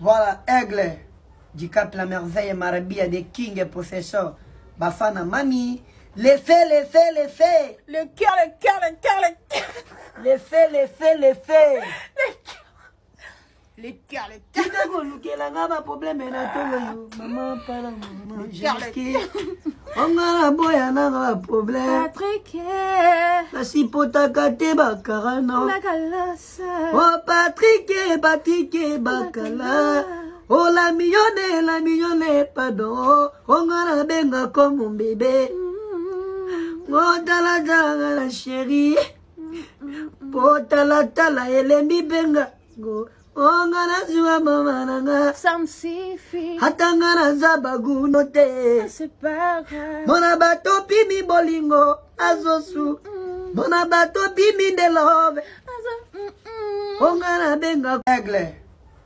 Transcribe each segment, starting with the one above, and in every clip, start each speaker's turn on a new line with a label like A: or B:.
A: Voilà, Aigle du Cap la merveille Marabia de King et Possessor. Bafana Mami. Les faits, les faits, les faits.
B: Le cœur, le cœur, le cœur, le cœur.
A: Les faits, les faits, les faits.
B: Le cœur. Le cœur, le cœur.
A: Tika kolukela nga ba problème na tongo yo. Maman pala maman. Onga na boya na nga ba problème.
B: Patrick.
A: Nasipotaka te bakarana. Oh Patrick, Patrick Bakala. Oh la mignonne, la mignonne, pardon. Oh nga na benga comme mon bébé. Oh tala tala la chérie. Po tala tala elembi benga. Oh nga na zuwa mama na nga.
B: Ça me suffit.
A: Ata nga naza baguno te.
B: C'est pas grave.
A: Mona bato pimi bolingo azosu. Mona bato pimi de love. Onga na benga Aigle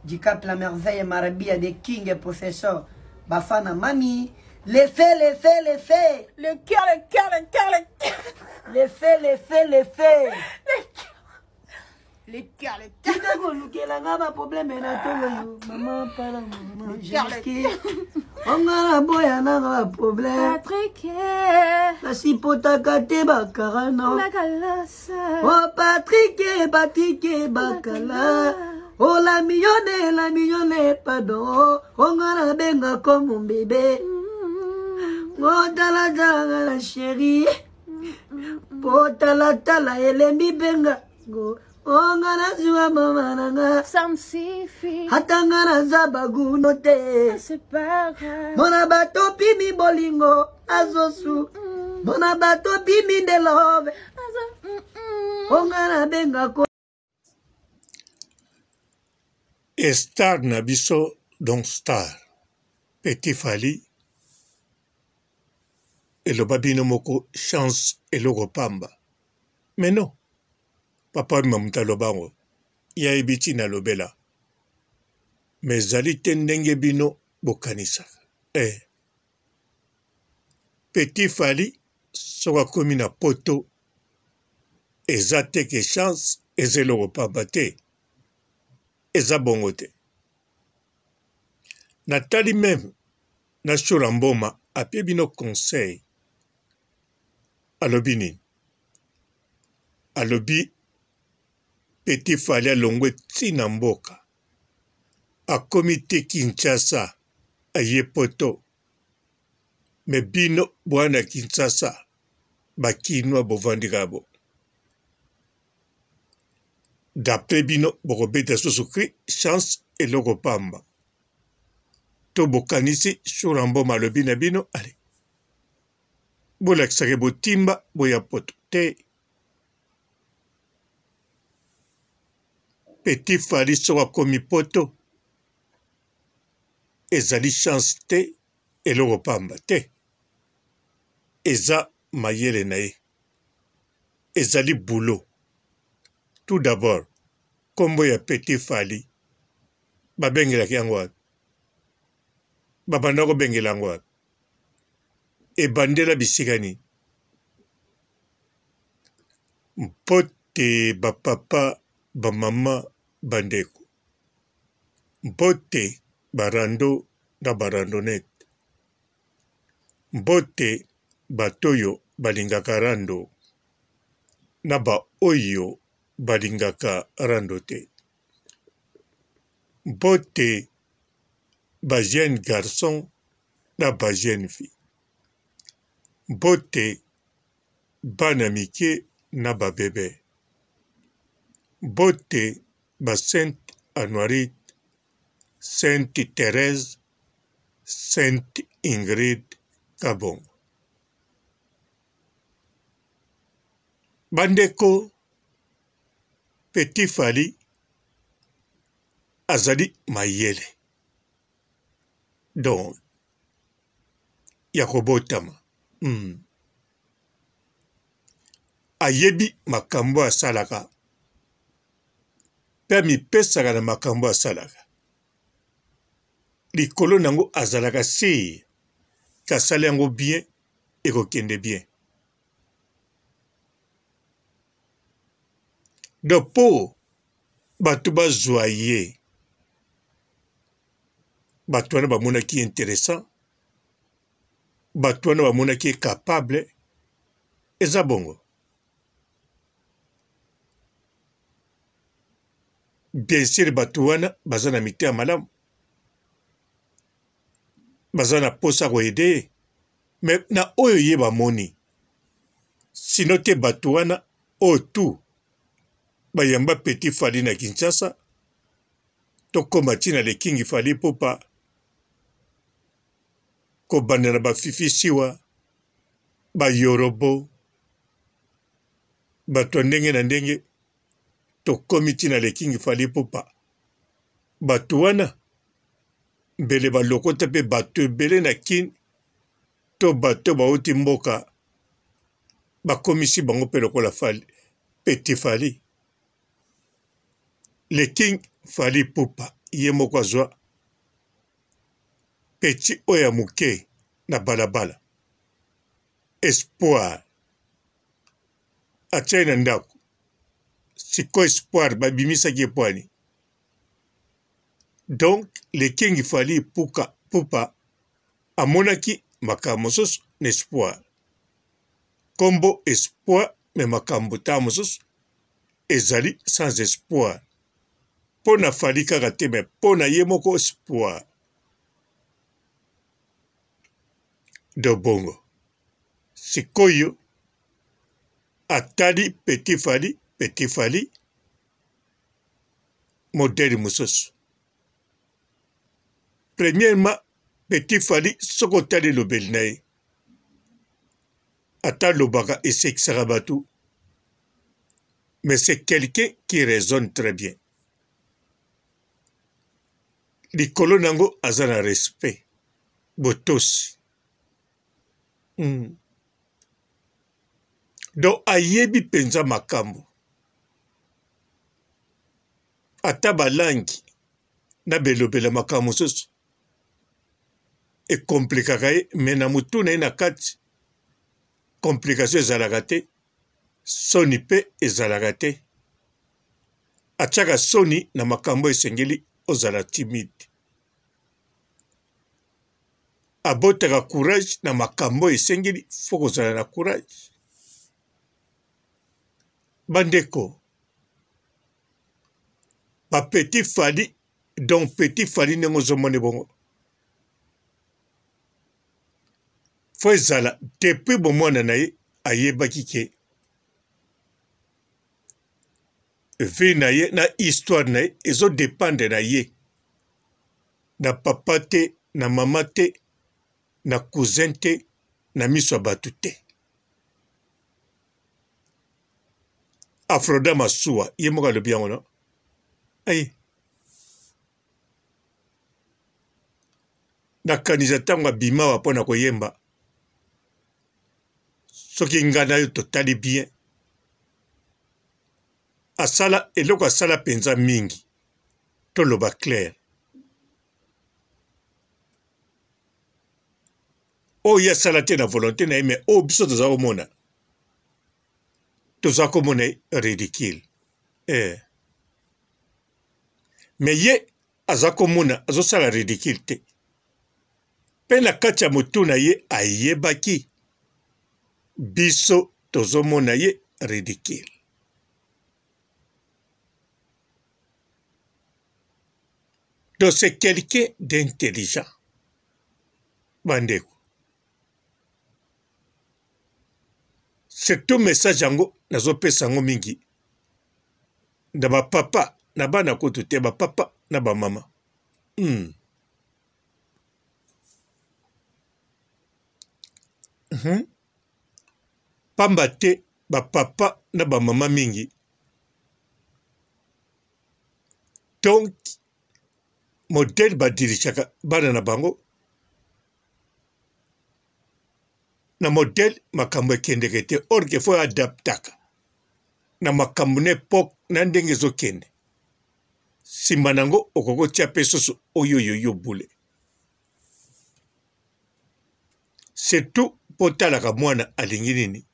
A: du Cap la merveille Marabia de King et Possessor. Bafana Mami. Les faits, les faits, les faits.
B: Le cœur, le cœur, le cœur, le cœur.
A: Les faits, les faits, les faits.
B: Le cœur. Le cœur, le cœur.
A: Tika kolukela nga ba problème na tongo yo. Maman pala maman. Onga na boya na nga ba problème.
B: Patrick.
A: Nasipotaka te bakarana. Oh Patrick, Patrick Bakala. Oh la mignonne, la mignonne, pardon. Oh nga na benga comme mon bébé. Oh tala tala la chérie. Po tala tala elembi benga. Oh nga nazwa mama na nga.
B: Ça me suffit.
A: Ata nga naza baguno te.
B: C'est pas grave.
A: Mona bato pimi bolingo azosu. Mona bato pimi de love. Oh nga na benga ko.
C: Star na biso donc star Petit Fally eloba bino moko chance eloko pamba mais non papa wemba moto aloba yango ye ayebi ntina alobela mais ezali te ndenge bino bokanisaka eh. Petit Fally soki akomi na poto eza te ke chance eza eloko pamba te eza bongo te natali meme na Shura Mboma apie bino conseil alobi nini alobi Petit Fally alongwe ti na mboka akomi te Kinshasa aye poto me bino boa na Kinshasa ba kinois bovandi kaka bo d'après bino bokobeta susu cri chance eloko pamba to bokanisi Shura Mboma alobi na bino ale bolakisaka botimba boya poto te Petit Fally soki akomi poto ezali chance te eloko pamba te eza mayele na ye ezali boulot tout d'abord kombo ya Petit Fally babengelaki yango wapi babanda kobengela yango wapi ebandela bisika nini mpote ba papa ba mama ba ndeko mbote ba rando na ba randonnette mbote bato oyo balingaka rando na ba oyo balingaka rando te mbote ba jeune garçon na ba jeune fille mbote bana mike na ba bebe mbote ba sainte Anuarite, sainte Therèse, sainte Ingrid Kabongo. Bandeko, Petit Fally azali mayele donc ya kobotama Ayebi makambo asalaka mpe amipesaka na makambo asalaka. Likolo na yango azalaka sur que asali yango bien ekokende bien. Donc mpo bato bazwa ye. Bato wana bamonaki ye interessant, bato wana bamonaki ye capable. Eza bongo. Bien sur bato wana baza na mitema malamu, baza na posa ko aider ye, mais na oyo ye bamoni sino te bato wana oyo tout bayamba petit Fally na Kinshasa tokoma ti na le king Fally Ipupa kobanda na ba Fifi Siwa ba Yorobo bato ya ndenge na ndenge tokomi ti na le king Fally Ipupa bato wana mbele balokota mpe bato ebele na kin to bato bauti mboka bakomisi bango mpe lokola Fally, petit Fally. Le King Fally Ipupa ye moko azwa petit oyo ya moke na balabala Espoir atia ye na ndako sikoyo Espoir babimisaki ye pwani donc le King Fally Ipuka Pupa amonaki makambo mosusu na Espoir kombo Espoir me makambo ntango mosusu ezali sans espoir mpo na Fally kaka te me mpo na ye moko espoir de bongo sikoyo atali petit Fally petit Fally modèle mosusu premièrement petit Fally soki otali elobeli na ye ata alobaka esekisaka bato mais c'est quelqu'un qui raisonne très bien likolo na yango aza na respect botosi mm. Donc ayebi mpenza makambo ata balangi na belobela makambo mosusu ekomplikaka ye me na motu na ye na kati complication ezalaka te soni mpe ezalaka te atiaka soni na makambo esengeli ozala timide abotaka courage na makambo esengeli fo kozala na courage bandeko ba petit Fally donc petit Fally ndenge ozomona bongo fo ezala depuis bomwana na ye ayebaki ke vie na ye na histoire na ye ezo dependre na ye na papa te na mama te na cousin te na miso ya bato te Afroda Masuwa ye moko alobi yango no ayi nakanisa ntango abima wa mpo na koyemba soki ngai na yo totali bien asala eloko asala mpenza mingi toloba claire oyo ye asala te na volonte na ye mais oyo biso toza komona toza komona ye ridicule eh. Mais ye aza komona azosala ridicule te mpe na kati ya motu na ye ayebaki biso tozomona ye ridicule donc c'est quelqu'un d'intelligent bandeko surtout message yango nazopesa yango mingi na bapapa na bana kutu te bapapa na bamama hmm. Hmm. Pamba te bapapa na bamama mingi donc modèle ba dirigeaka bana na bango na modèle makambo ekendeke te or que faut adaptaka na makambo na epoque na ndenge ezokende nsima na yango okoki kotia mpe susu oyo yoyo bule surtout mpo otalaka mwana alingi nini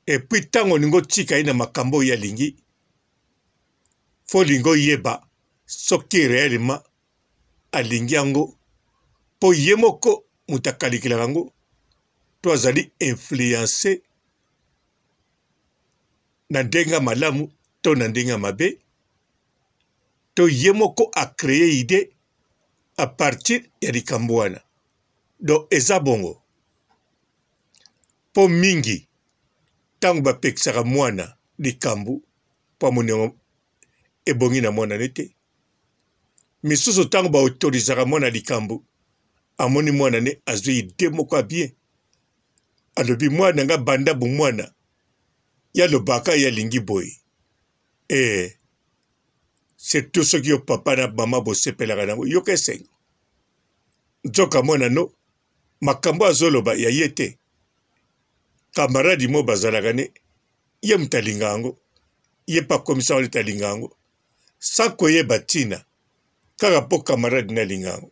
C: epuis ntango olingi otika ye na makambo oyo alingi. Faut olinga oyeba soki reellement alingi yango mpo ye moko moto akalikilaka yango to azali influence na ndenge ya malamu to na ndenge ya mabe to ye moko a cree idee à partir ya likambo wana. Donc eza bongo mpo mingi ntango bapekisaka mwana likambo mpo amoni yango ebongi na mwana ne te. Misusu ntango ba autorisaka mwana likambo amoni mwana ne azwi idee moko ya bien, alobi mwana nga banda bomwana ye alobaka ye alingi boye ee surtout soki yo papa na mama bosepelaka nango yoka esengo nzoka mwana no makambo azoloba ya ye te kamaradi mo bazalaka ne ye moto alinga yango ye mpe akomisa wana ete alinga yango sa koyeba ntina kaka mpo kamaradi na alinga yango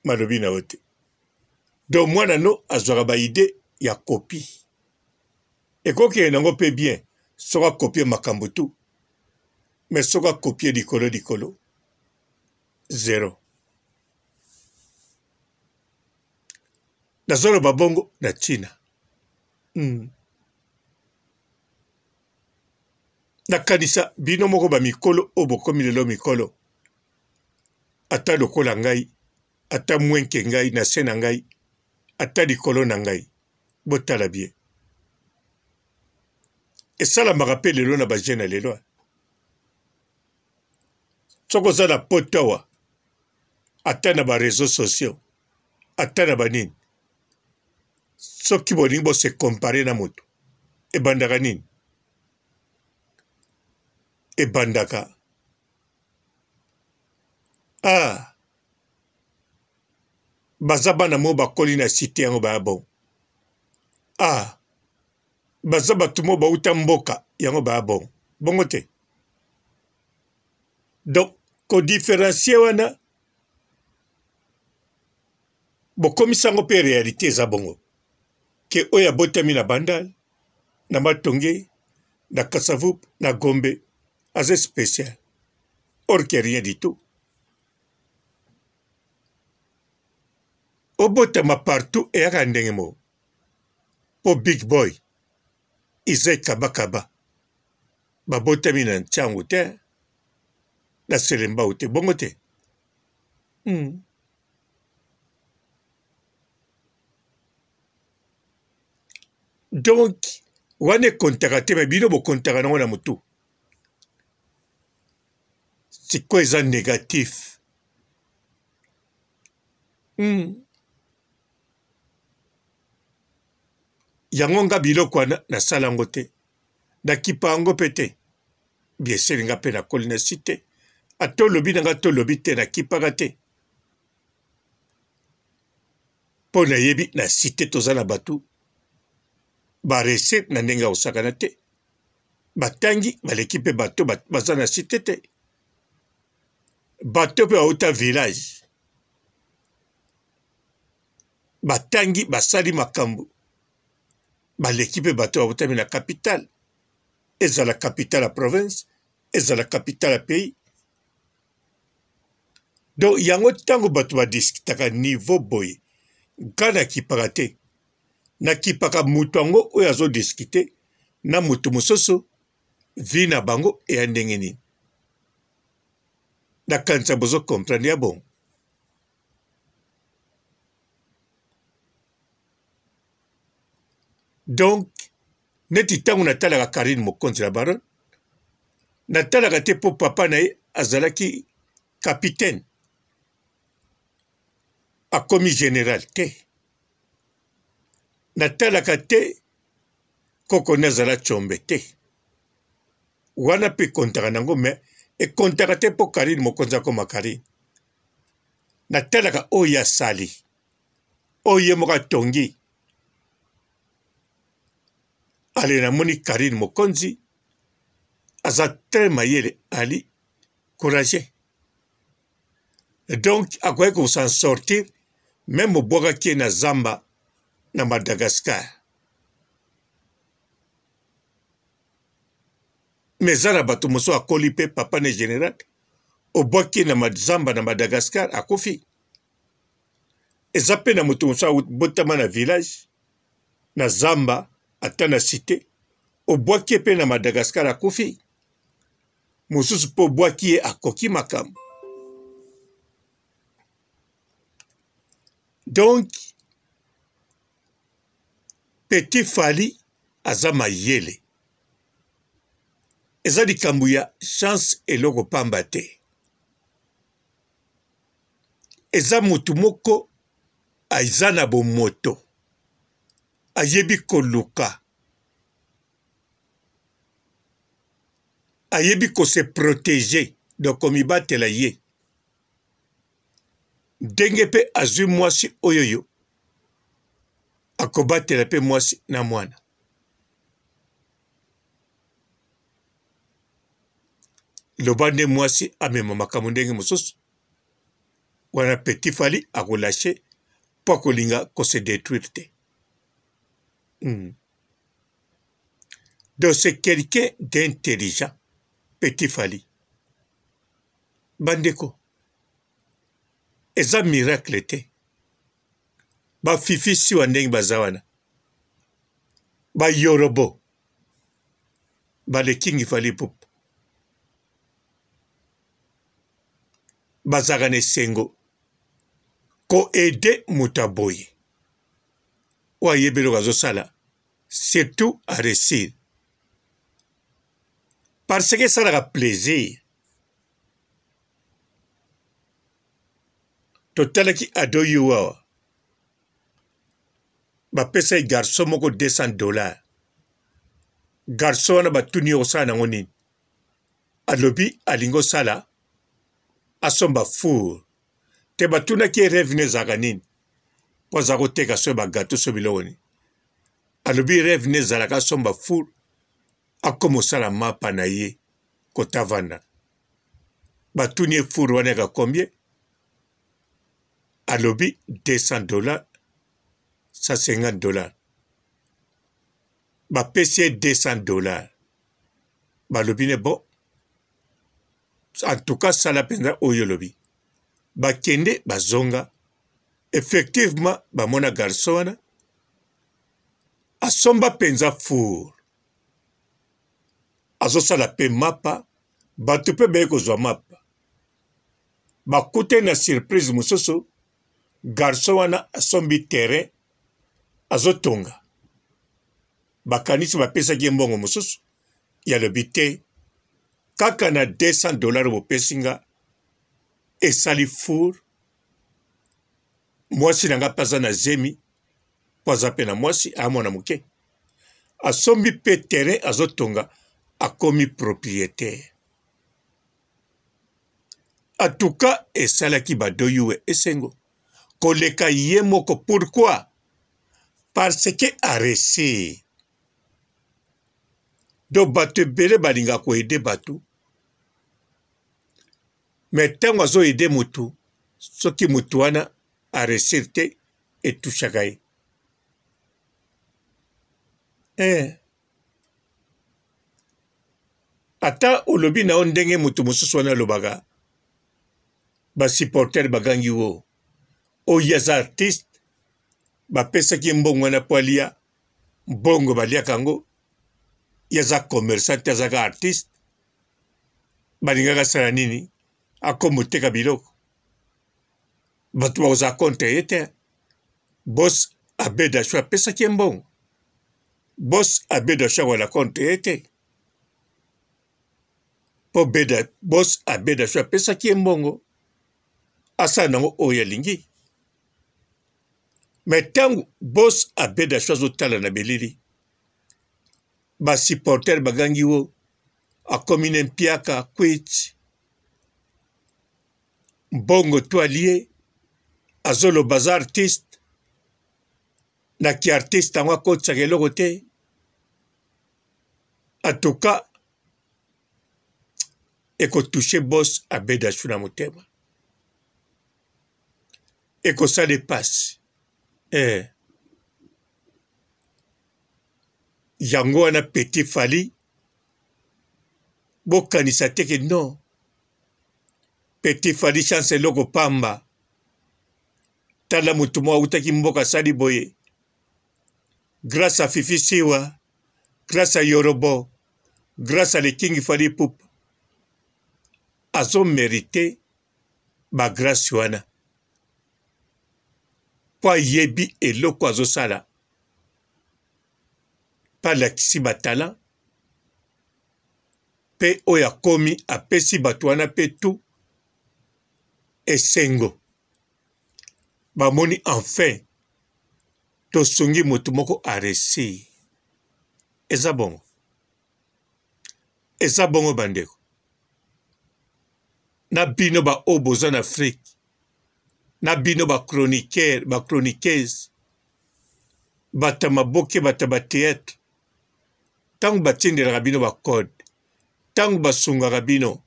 C: malobi na yo te donc mwana no azwaka baide ya kopi ekokende nango mpe bien soki akopie makambo tu mais soki akopie likolo likolo zero nazoloba bongo na ntina mm. Nakanisa bino moko ba mikolo oyo bokomi lelo mikolo, ata lokola ngai, ata mwenke ngai na se na ngai, ata likolo na ngai, botala bien. Esalamaka pe lelo na ba jeune ya lelo. Soki oza na poto awa, ata na ba reseaux sociaux, ata na ba nini, soki bolingi bo se comparer na moto, ebandaka nini? Ebandaka ah baza bana moko bakoli na cite yango baya bon ah baza bato moko bauta mboka yango baya bon bongo te donc kodifferencie wana bokomisi yango mpe realite eza bongo ke oyo abotami na bandal na matonge na kasavubu na gombe aza special or que rien du tout obotama partout eyaka ndenge moko mpo big boy Isaac kabakaba babotami na ntiangu te na selembao te bongo te hmm. Donc wana ekontaka te me bino bokontaka nango na motu sikoyo eza negatif hmm. Yango nga biloko wana nasala yango te nakipa yango mpe te bieseli nga mpe nakoli na si te ata olobi na nga to olobi te nakipaka te mpo nayebi na site toza na bato barese na ndenge ya kosakana te batangi baleki mpe bato baza na site te bato mpe bauta village batangi basali makambo baleki mpe bato babotami na capitale ezala capitale ya province ezala capitale ya pays donc yango ntango bato badiskitaka niveau boye nga nakipaka te nakipaka moto yango oyo azodiskite na moto mosusu vie na bango eya ndenge nini nakanisa bozo comprendre ya bongo Donc neti ntango natalaka Carine Mokonzi la baronne, natalaka te mpo papa na ye azalaki capitaine akomi general te. Natalaka te koko ne azala tshombe te. Wana mpe ekontaka nango mais ekontaka te mpo Carine Mokonzi akoma Carine. Natalaka oyo ye asali. Oyo ye moko atongi. Ale namoni Carine Mokonzi aza très mayele ali courageux. Donc akoki ko s'en sortir meme obwakaki ye na zamba na Madagascar. Mais eza na bato mosusu akoli mpe papa ne general obwaki ye na zamba na Madagascar akufi. Eza mpe na moto mosusu abotama na village na zamba ata na cite obwaki ye mpe na Madagascar akufi. Mosusu mpe obwaki ye akoki makambo. Donc Petit Fally aza mayele. Eza likambo ya chance eloko pamba te. Eza mutu moko aza na bomoto. Ayebi koluka. Ayebi ko se proteger donc komibatela ye. Ndenge pe azui mwasi oyoyo akobatela pe mwasi na mwana. Loba nde mwasi amema makambo ndenge mosusu wana petit Fally ako lache po akolinga ko se detruire te. Donc c'est quelqu'un d'intelligent petit Fally. Bandeko eza miracle te ba fifi siwa ndenge baza wana ba yorobo ba le king Fally Ipupa bazalaka na esengo ko aider moto ya boye oyo ayebi eloko azosala surtout a reussir parce que esalaka plaisir totalaki ado yu awa bapesaki garçon moko 200 dollars garçon wana batuni ye osala nango nini alobi alingi osala asomba four te batunaki ye reve ne ezalaka nini mpo aza koteka so bagato so biloko nini alobi reve ne ezalaka asomba four akoma osala mapa na ye kotavanda batuni ye four wana yaka combien alobi 200 dollars 150 dollars bapesi ye 200 dollars balobi ne bon en tout cas sala mpenza oyo olobi bakende bazonga effectivement bamona garçon wana asomba mpenza four azosala mpe mapa bato mpe baye kozwa mapa bakutani na surprise mosusu garçon wana asombi terrain azotonga bakanisi bapesaki ye mbongo mosusu ye alobi te kaka na 200 dollars bopesi nga esali four mwasi na nga mpe aza na zemi mpo aza mpe na mwasi aya mwana moke asombi mpe terrain azotonga akomi proprietaire atuka esalaki badoyue esengo koleka ye moko pourquoi parce que arese donc bato ebele balingaka koede bato me ntango azoede motu soki motu wana aresir te etushaka ye eh. Ata olobi na yo ndenge moto mosusu wana alobaka, ba supporters bagangi wo oyo aza artiste, bapesaki ye mbongo wana mpo alia mbongo, baliaka yango. Ye aza commerçant te, azaka artiste, balingaka asala nini? Akoma oteka biloko, bato bakozala contre ye te. Boss Abedasho apesaki ye mbongo, boss Abedasho akozala contre ye te. Mpo beda boss Abedasho apesaki ye mbongo asala nango oyo alingi. Me ntango boss Abedasho azotala na belili, ba supporter bagangi wo akomi ne mpiaka kwiti mbongo to alie azoloba aza artiste na ki artiste yango akotisaka eloko te en tout cas ekotouche boss abedashu na motema ekosala epasi eh. Yango wana petit Fally. Bokanisa te ke non petit Fally chance eloko pamba. Tala moto moko awutaki mboka asali boye grâce à Fifi Siwa, grâce à Yorobo, grâce à le King Fally Ipupa azo merite ba grâce wana mpo ayebi eloko azosala mpe alakisi ba talent mpe oyo akomi apesi bato wana mpe tout esengo bamoni enfin tosungi moto moko a reussir eza bongo eza bongo bandeko na bino baoyo boza na Afrique na bino ba chroniqueur ba chroniqueuse bato ya maboke bato ya ba theatre ntango batindelaka bino ba code ntango basungaka bino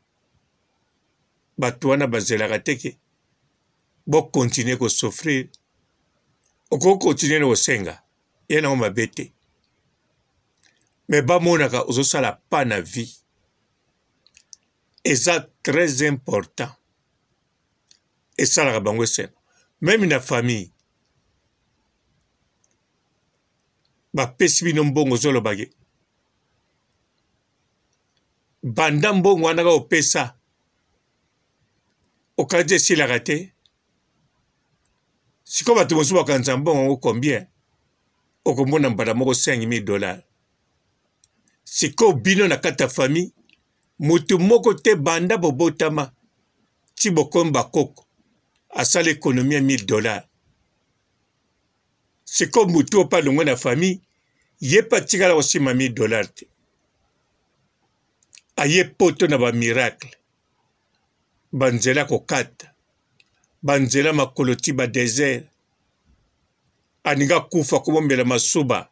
C: bato wana bazelaka te ke bo continuer ko souffrir okoki continuer na kosenga ye nango mabe te me bamonaka ozosala pas na vie eza très important esalaka bango esengo meme na famille bapesi bino mbongo ozolobake banda mbongo wana kaka opesa okanisi esilaka te sikoyo bato mosusu bakanisa mbongo yango combien okomona mbala moko 5000 dollars sikoyo bino na kati ya famille moto moko te banda bobotama ti bokomi bakoko asala ekonomi ya 1000 dollars sikoyo moto oyo mpe alongwe na famille ye mpe atikala kosima 1000 dollars te aye poto na ba miracle ba nzela kokata ba nzela makolo ti ba desert alingi akufa komomela masuba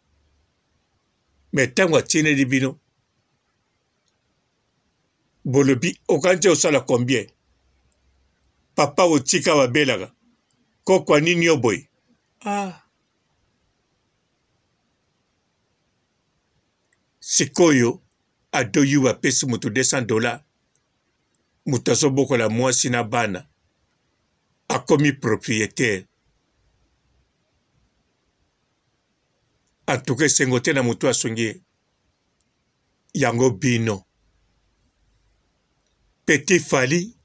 C: me ntango atineli bino bolobi okanisi osala combien papa otika babelaka kokwa nini yo boye ah. Sikoyo ado you apesi mutu 200 dollars mutu azobokola mwasi na bana akomi proprietaire en tout cas esengo te na mutu asungi ye yango bino petit Fally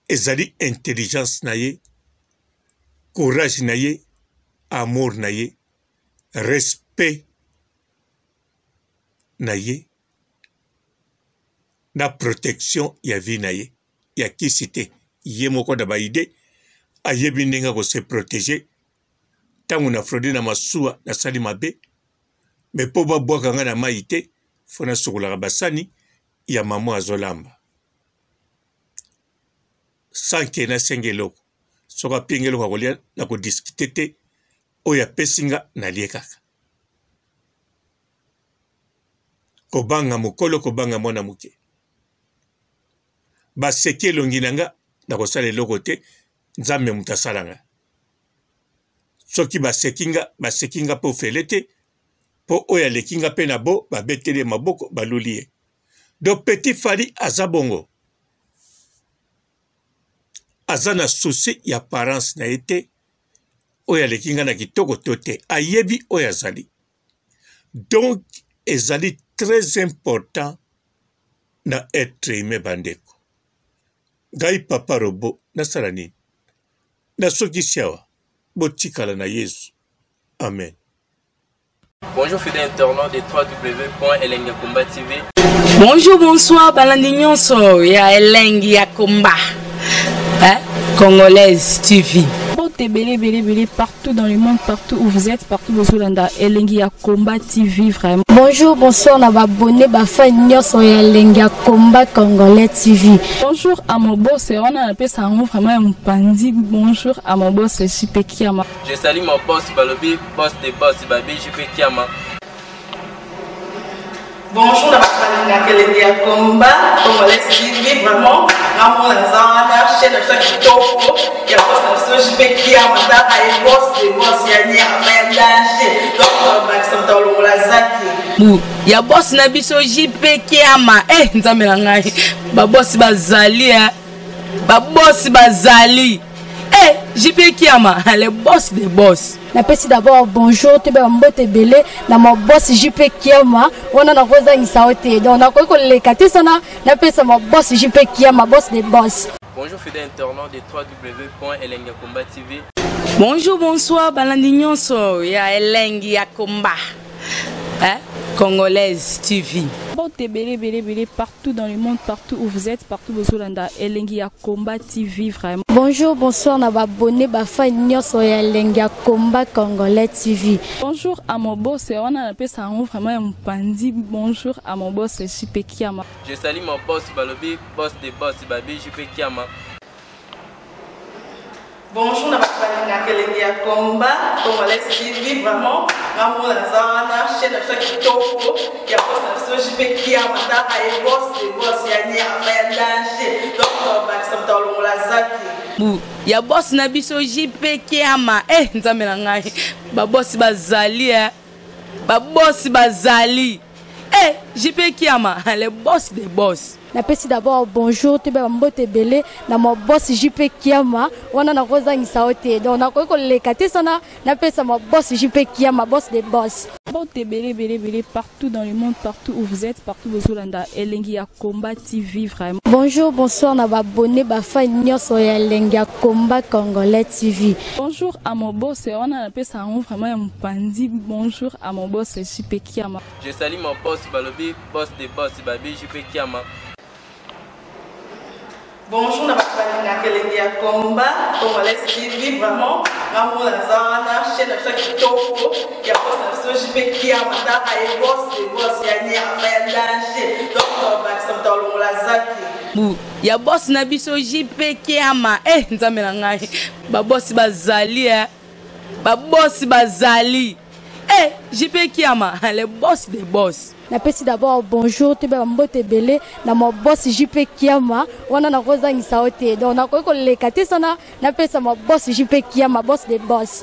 C: ezali intelligence na ye courage na ye amour na ye respect na ye na protection ya vie na ye ya kisi te ye moko na ba idee ayebi ndenge ako se proteger ntango na fraude na masuwa nasali mabe me mpo babwaka ngai na mai te fo nasukolaka basani ya mama azolamba sans ke nasenga eloko soki apienga eloko ya kolia na kodiskite te oyo apesi nga nalie kaka. Kobanga mokolo kobanga mwana moke. Baseki elongi na nga nakosala eloko te Nzambe moto asala nga. Soki baseki nga baseki nga mpe ofele te mpo oyo aleki nga mpe na bo babeteli ye maboko baluli ye. Donc petit Fally aza bongo. Aza na souci ya apparence na ye te oyo aleki ngai na kitoko to te ayebi oyo azali donc ezali très important na être humain bandeko ngai papa robo nasala nini nasukisi awa botikala na yesu amen.
D: Bonjour fidèles internautes de www.elengiyakomba TV.
B: Bonjour, bonsoir, balandi nyonso ya Elengi ya Komba. Hein? Congolaise TV.
E: Mbote ebele ebele ebele partout dans le monde, partout où vous êtes, partout bozolanda Elengi ya Combat TV vraiment.
F: Bonjour, bonsoir na ba abonné ba fan nyonso ya Elengi ya Combat Congolais TV.
E: Bonjour à mon boss, wana napesa yango vraiment ya mopanzi. Bonjour à mon boss JP Kiama.
D: Je salue mon boss balobi boss de boss babi JP Kiama.
G: Bonjour na bato balingaka elengi ya combat congolais TV vraiment ngamona naza wana chaîne na biso ya kitoko ya boss na biso JP Kiama tala ye boss de boss ya nyama ya danger donc bakisa moto alongola zaki.
B: Bu ya boss na biso JP Kiama. Eh nzambe na ngai. Ba boss bazali eh. Ba boss bazali. Eh JP Kiama, le boss des boss.
F: Napesi d'abord bonjour toyeba mbote ebele na ma boss JP Kiama wana nakozangisa yo te, donc nakoki koleka te sana napesa ma boss JP Kiama, boss des boss.
D: Bonjour fidèles internautes de www.elengiyakomba TV.
B: Bonjour, bonsoir balandi nyonso ya Elengi ya Komba, hein? Congolaise TV.
E: Mbote ebele ebele ebele partout dans le monde, partout où vous êtes, partout bozolanda Elengi ya Komba TV vraiment.
F: Bonjour, bonsoir na babone bafan nyonso ya Elengi ya Komba Congolais TV.
E: Bonjour à mon boss, wana napesa yango vraiment ya mopandi. Bonjour à mon boss JP Kiama.
D: Je salue mon boss balobi boss de boss babi JP Kiama.
G: Bonjour na bato balingaka Elengi ya Komba Congolais TV, vraiment ngamona naza wana chaîne na biso ya kitoko ya boss na biso JP Kiama, taka ye boss de boss ya nyama ya danger, donc bakisa moto alongola zaki.
B: Bu ya boss na biso JP Kiama. Eh nzambe na ngai, ba boss bazali eh. Ba boss bazali. Eh JP Kiama, le boss des boss.
F: Napesi d'abord bonjour toyeba mbote ebele na ma boss JP Kiama wana nakozangisa yo te, donc nakoki koleka te sana napesa ma boss JP Kiama, boss des boss.
E: Mbote ebele ebele ebele partout dans le monde, partout où vous êtes, partout bozolanda Elengi ya Komba TV vraiment.
F: Bonjour, bonsoir na babone bafan nyonso ya Elengi ya Komba Congolais TV.
E: Bonjour à mon boss, wana napesa yango vraiment ya mopandi. Bonjour à mon boss JP Kiama.
D: Je salue mon boss balobi boss de boss babi JP Kiama.
G: Bonjour na bato balingaka Elengi ya Komba Congolais TV, vraiment ngamona naza wana chaîne na biso ya kitoko ya boss na biso JP Kiama, taka ye boss de boss ya nyama ya danger, donc bakisa moto alongola zaki.
B: Bu ya boss na biso JP Kiama. Eh nzambe na ngai, ba boss bazali eh. Ba boss bazali. Eh JP Kiama, le boss des boss.
F: Napesi d'abord bonjour toyeba mbote ebele na ma boss JP Kiama wana nakozangisa yo te, donc nakoki koleka te sana napesa ma boss JP Kiama, boss des boss.